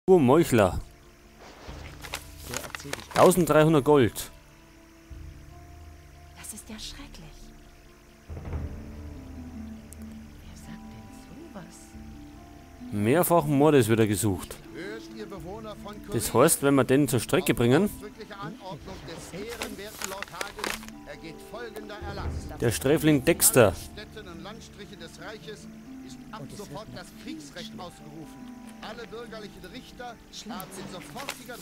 Meuchler. 1300 Gold. Das ist ja schrecklich. Wer sagt denn sowas? Mehrfach Mord ist wieder gesucht. Das heißt, wenn wir den zur Strecke bringen, der Sträfling Dexter.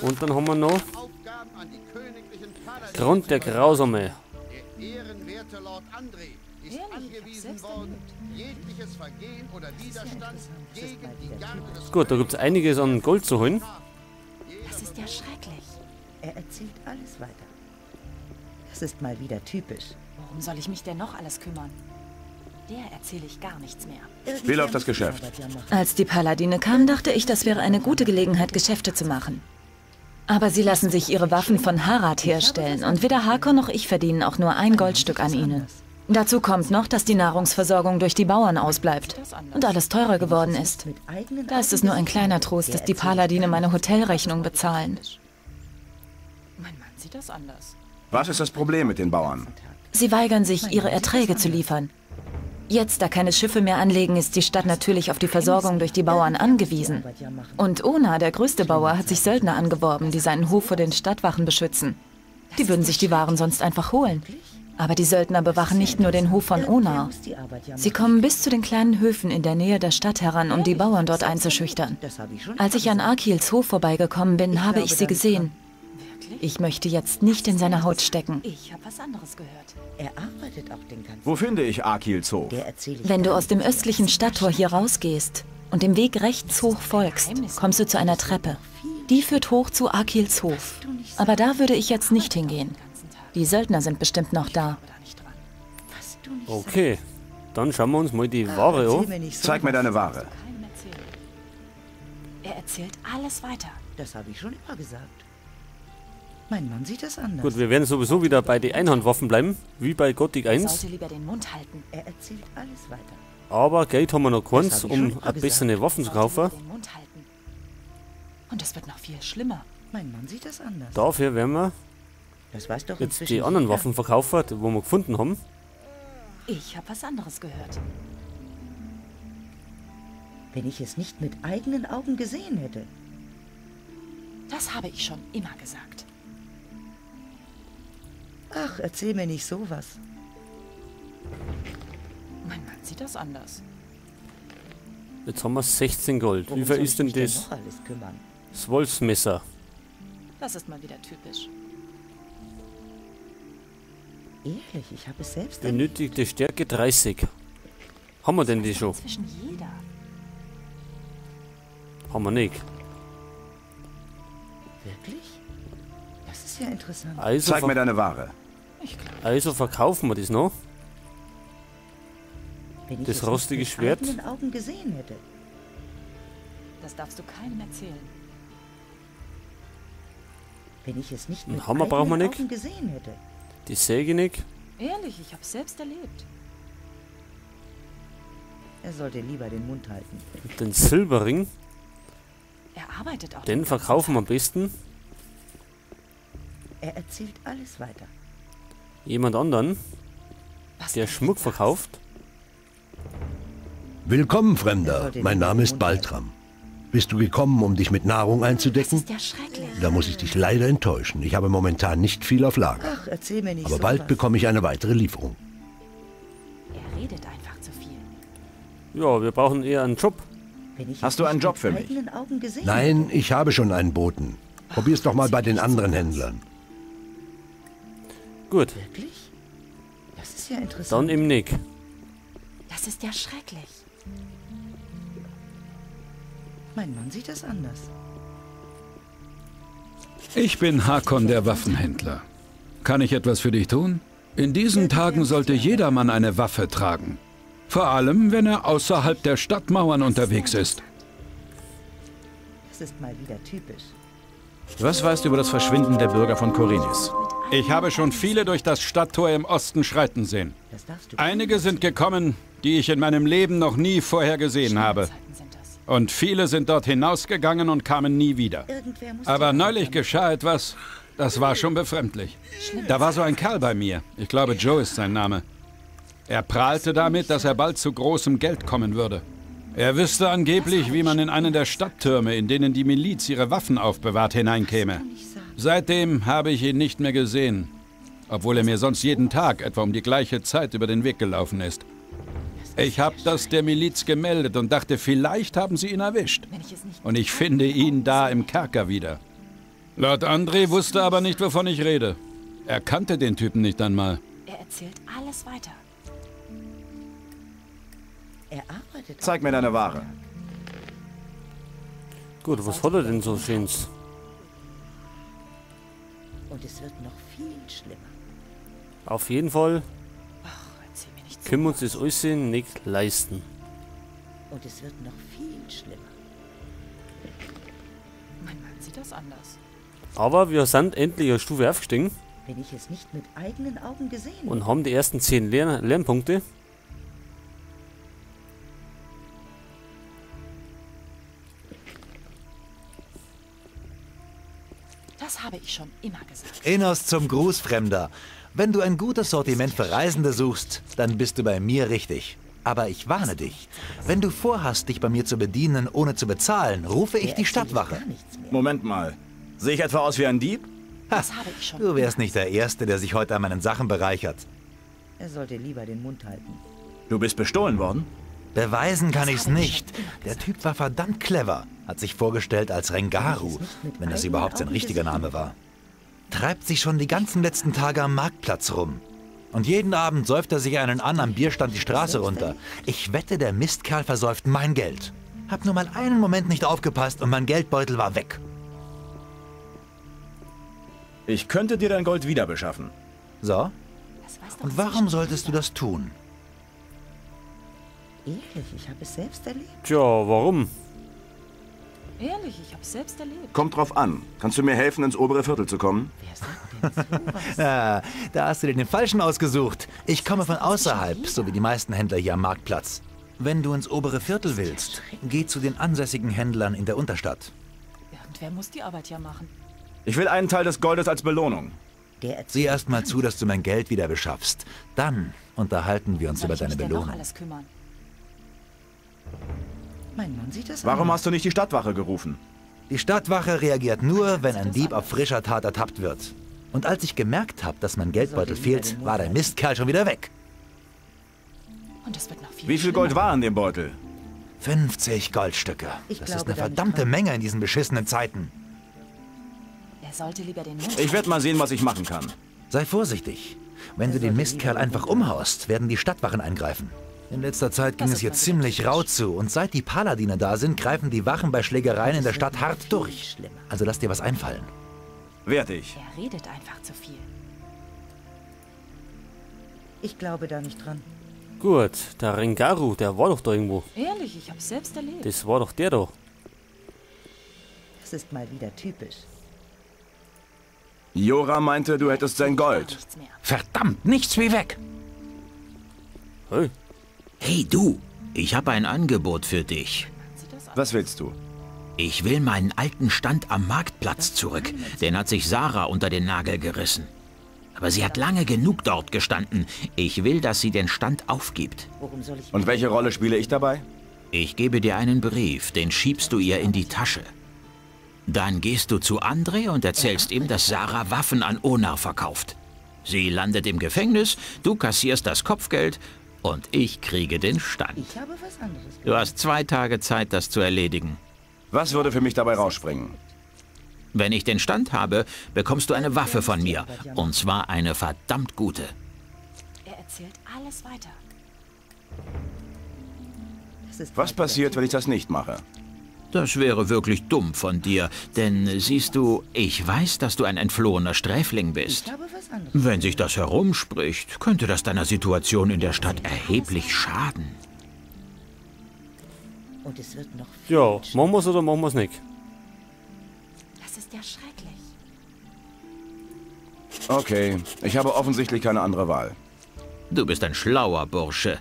Und dann haben wir noch Grund der Grausame. Der ehrenwerte Lord André ist angewiesen worden, jegliches Vergehen oder Widerstand gegen die Garde des Gut, da gibt es einiges an Gold zu holen. Das ist ja schrecklich. Er erzählt alles weiter. Das ist mal wieder typisch. Worum soll ich mich denn noch alles kümmern? Der erzähle ich gar nichts mehr. Wie läuft das Geschäft? Als die Paladine kamen, dachte ich, das wäre eine gute Gelegenheit, Geschäfte zu machen. Aber sie lassen sich ihre Waffen von Harad herstellen und weder Hakon noch ich verdienen auch nur ein Goldstück an ihnen. Dazu kommt noch, dass die Nahrungsversorgung durch die Bauern ausbleibt und alles teurer geworden ist. Da ist es nur ein kleiner Trost, dass die Paladine meine Hotelrechnung bezahlen. Mein Mann sieht das anders. Was ist das Problem mit den Bauern? Sie weigern sich, ihre Erträge zu liefern. Jetzt, da keine Schiffe mehr anlegen, ist die Stadt natürlich auf die Versorgung durch die Bauern angewiesen. Und Ona, der größte Bauer, hat sich Söldner angeworben, die seinen Hof vor den Stadtwachen beschützen. Die würden sich die Waren sonst einfach holen. Aber die Söldner bewachen nicht nur den Hof von Ona. Sie kommen bis zu den kleinen Höfen in der Nähe der Stadt heran, um die Bauern dort einzuschüchtern. Als ich an Akils Hof vorbeigekommen bin, habe ich sie gesehen. Ich möchte jetzt nicht in seine Haut stecken. Ich habe was anderes gehört. Er arbeitet auch den ganzen Wo finde ich Akils Hof? Wenn du aus dem östlichen Stadttor hier rausgehst und dem Weg rechts hoch folgst, kommst du zu einer Treppe. Die führt hoch zu Akils Hof. Aber da würde ich jetzt nicht hingehen. Die Söldner sind bestimmt noch da. Okay, dann schauen wir uns mal die Ware an. Zeig mir deine Ware. Er erzählt alles weiter. Das habe ich schon immer gesagt. Mein Mann sieht das anders. Gut, wir werden sowieso wieder bei den Einhandwaffen bleiben, wie bei Gothic 1. Sollte lieber den Mund halten. Er erzählt alles weiter. Aber Geld haben wir noch keins, um ein bessere Waffen zu kaufen. Und es wird noch viel schlimmer. Mein Mann sieht das anders. Dafür werden wir das weiß doch jetzt die anderen Waffen verkaufen, wo wir gefunden haben. Ich habe was anderes gehört. Wenn ich es nicht mit eigenen Augen gesehen hätte. Das habe ich schon immer gesagt. Ach, erzähl mir nicht sowas. Mein Mann sieht das anders. Jetzt haben wir 16 Gold. Worum Wie viel soll ist ich denn mich denn das? noch alles kümmern? Das Wolfsmesser. Das ist mal wieder typisch. Ehrlich, ich habe es selbst erlebt. Benötigte Stärke 30. Haben wir denn die schon? Inzwischen jeder. Haben wir nicht. Wirklich? Das ist ja interessant. Also, Zeig mir deine Ware. Ich glaube, also verkaufen wir das noch. Wenn ich das es nicht rostige mit Schwert. eigenen Augen gesehen hätte. das darfst du keinem erzählen. Wenn ich es nicht Einen mit Hammer brauchen wir eigenen nicht. Augen gesehen hätte. Die Säge nicht. Ehrlich, ich habe es selbst erlebt. Er sollte lieber den Mund halten. Und den Silberring. Er arbeitet auch Den ganzen verkaufen wir am Tag. besten. Er erzählt alles weiter. Jemand anderen, Was der du Schmuck sagst. verkauft. Willkommen, Fremder. Mein Name ist Baltram. Bist du gekommen, um dich mit Nahrung Das einzudecken? ist ja schrecklich. Da muss ich dich leider enttäuschen. Ich habe momentan nicht viel auf Lager. Ach, erzähl mir nicht Aber sowas. bald bekomme ich eine weitere Lieferung. Er redet einfach zu viel. Ja, wir brauchen eher einen Job. Wenn ich Hast es du einen nicht Job mit für mich? eigenen Augen gesehen Nein, hätte. ich habe schon einen Boten. Probier's doch mal bei den anderen Händlern. Gut, Wirklich? Das ist ja interessant. dann eben nicht. Das ist ja schrecklich. Mein Mann sieht das anders. Ich bin Hakon, der Waffenhändler. Kann ich etwas für dich tun? In diesen Tagen sollte jedermann eine Waffe tragen. Vor allem, wenn er außerhalb der Stadtmauern unterwegs ist. Das ist mal wieder typisch. Was weißt du über das Verschwinden der Bürger von Khorinis? Ich habe schon viele durch das Stadttor im Osten schreiten sehen. Das darfst du Einige sind gekommen, die ich in meinem Leben noch nie vorher gesehen habe. Zeiten sind das. Und viele sind dort hinausgegangen und kamen nie wieder. Aber neulich geschah etwas, das war schon befremdlich. Da war so ein Kerl bei mir. Ich glaube, Joe ist sein Name. Er prahlte damit, dass er bald zu großem Geld kommen würde. Er wüsste angeblich, wie man in einen der Stadttürme, in denen die Miliz ihre Waffen aufbewahrt, hineinkäme. Seitdem habe ich ihn nicht mehr gesehen, obwohl er mir sonst jeden Tag etwa um die gleiche Zeit über den Weg gelaufen ist. Ich habe das der Miliz gemeldet und dachte, vielleicht haben sie ihn erwischt. Und ich finde ihn da im Kerker wieder. Lord André wusste aber nicht, wovon ich rede. Er kannte den Typen nicht einmal. Er erzählt alles weiter. Er arbeitet. Zeig mir deine Ware. Gut, was hat er denn so Schönes? Und es wird noch viel schlimmer. Auf jeden Fall können wir uns das alles nicht leisten. Und es wird noch viel schlimmer. Mein Mann sieht das anders. Aber wir sind endlich eine Stufe aufgestiegen. Wenn ich es nicht mit eigenen Augen gesehen und haben die ersten 10 Lernpunkte. Das habe ich schon immer gesagt. Enos zum Gruß, Fremder. Wenn du ein gutes Sortiment für Reisende suchst, dann bist du bei mir richtig. Aber ich warne dich. Wenn du vorhast, dich bei mir zu bedienen, ohne zu bezahlen, rufe ich die Stadtwache. Moment mal. Sehe ich etwa aus wie ein Dieb? Ha, du wärst nicht der Erste, der sich heute an meinen Sachen bereichert. Er sollte lieber den Mund halten. Du bist bestohlen worden? Beweisen kann ich's nicht. Der Typ war verdammt clever. Hat sich vorgestellt als Rengaru, wenn das überhaupt sein richtiger Name war. Treibt sich schon die ganzen letzten Tage am Marktplatz rum. Und jeden Abend säuft er sich einen an am Bierstand die Straße runter. Ich wette, der Mistkerl versäuft mein Geld. Hab nur mal einen Moment nicht aufgepasst und mein Geldbeutel war weg. Ich könnte dir dein Gold wieder beschaffen. So? Und warum solltest du das tun? Ehrlich, ich habe es selbst erlebt. Tja, warum? Ehrlich, ich habe es selbst erlebt. Kommt drauf an. Kannst du mir helfen, ins obere Viertel zu kommen? Wer sagt denn sowas? Ah, da hast du dir den Falschen ausgesucht. Ich komme von außerhalb, so wie die meisten Händler hier am Marktplatz. Wenn du ins obere Viertel willst, geh zu den ansässigen Händlern in der Unterstadt. Irgendwer muss die Arbeit ja machen. Ich will einen Teil des Goldes als Belohnung. Sieh erst mal zu, dass du mein Geld wieder beschaffst. Dann unterhalten wir uns über deine Belohnung. Noch alles kümmern? Mein Mann sieht das Warum anders. hast du nicht die Stadtwache gerufen? Die Stadtwache reagiert nur, wenn ein Dieb auf frischer Tat ertappt wird. Und als ich gemerkt habe, dass mein Geldbeutel fehlt, war der Mistkerl schon wieder weg. Und es wird noch viel Wie viel Gold war in dem Beutel? 50 Goldstücke. Ich Das ist glaube eine da nicht verdammte dran. Menge in diesen beschissenen Zeiten. Er sollte lieber den Mund Ich werde mal sehen, was ich machen kann. Sei vorsichtig. Wenn du den Mistkerl einfach umhaust, werden die Stadtwachen eingreifen. In letzter Zeit ging Das es ist hier mal wieder ziemlich rau zu und seit die Paladine da sind, greifen die Wachen bei Schlägereien in der Stadt hart durch. Also lass dir was einfallen. Werd ich. Er redet einfach zu viel. Ich glaube da nicht dran. Gut, der Rengaru, der war doch da irgendwo. Ehrlich, ich habe es selbst erlebt. Das war doch der da. Das ist mal wieder typisch. Jora meinte, du hättest sein Gold. Nichts mehr. Verdammt, nichts wie weg! Hey, Hey du, ich habe ein Angebot für dich. Sieht das Was willst du? Ich will meinen alten Stand am Marktplatz zurück. Den hat sich Sarah unter den Nagel gerissen. Aber sie hat lange genug dort gestanden. Ich will, dass sie den Stand aufgibt. Worum soll ich Und welche Rolle spiele ich dabei? Ich gebe dir einen Brief, den schiebst du ihr in die Tasche. Dann gehst du zu André und erzählst ihm, dass Sarah Waffen an Onar verkauft. Sie landet im Gefängnis, du kassierst das Kopfgeld und ich kriege den Stand. Ich habe was anderes. Du hast 2 Tage Zeit, das zu erledigen. Was würde für mich dabei rausspringen? Wenn ich den Stand habe, bekommst du eine Waffe von mir. Und zwar eine verdammt gute. Er erzählt alles weiter. Das ist Was mal wieder passiert, wenn ich das nicht mache? Das wäre wirklich dumm von dir, denn siehst du, ich weiß, dass du ein entflohener Sträfling bist. Ich habe was anderes. Wenn sich das herumspricht, könnte das deiner Situation in der Stadt erheblich schaden. Und es wird noch viel ja, schlimmer. machen wir's oder machen wir's nicht? Das ist ja schrecklich. Okay, ich habe offensichtlich keine andere Wahl. Du bist ein schlauer Bursche.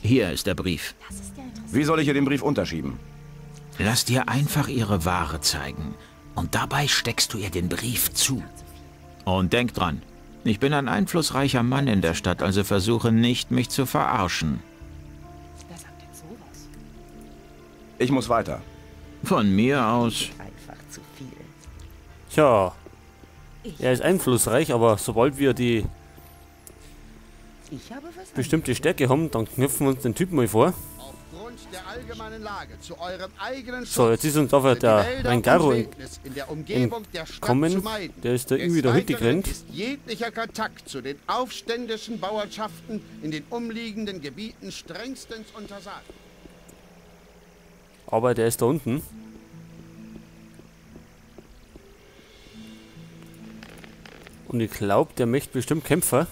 Hier ist der Brief. Das ist ja interessant. Wie soll ich ihr den Brief unterschieben? Lass dir einfach ihre Ware zeigen. Und dabei steckst du ihr den Brief zu. Und denk dran, ich bin ein einflussreicher Mann in der Stadt, also versuche nicht, mich zu verarschen. Wer sagt denn sowas? Ich muss weiter. Von mir aus. Einfach zu viel. Tja. Er ist einflussreich, aber sobald wir die bestimmte Stärke haben, dann knüpfen wir uns den Typen mal vor. So, jetzt ist uns aber der Rengaru entkommen. Der ist da irgendwie da hinten gerannt. Ist jeglicher Kontakt zu den aufständischen Bauernschaften in den umliegenden Gebieten strengstens untersagt. Aber der ist da unten. Und ich glaube, der möchte bestimmt Kämpfer.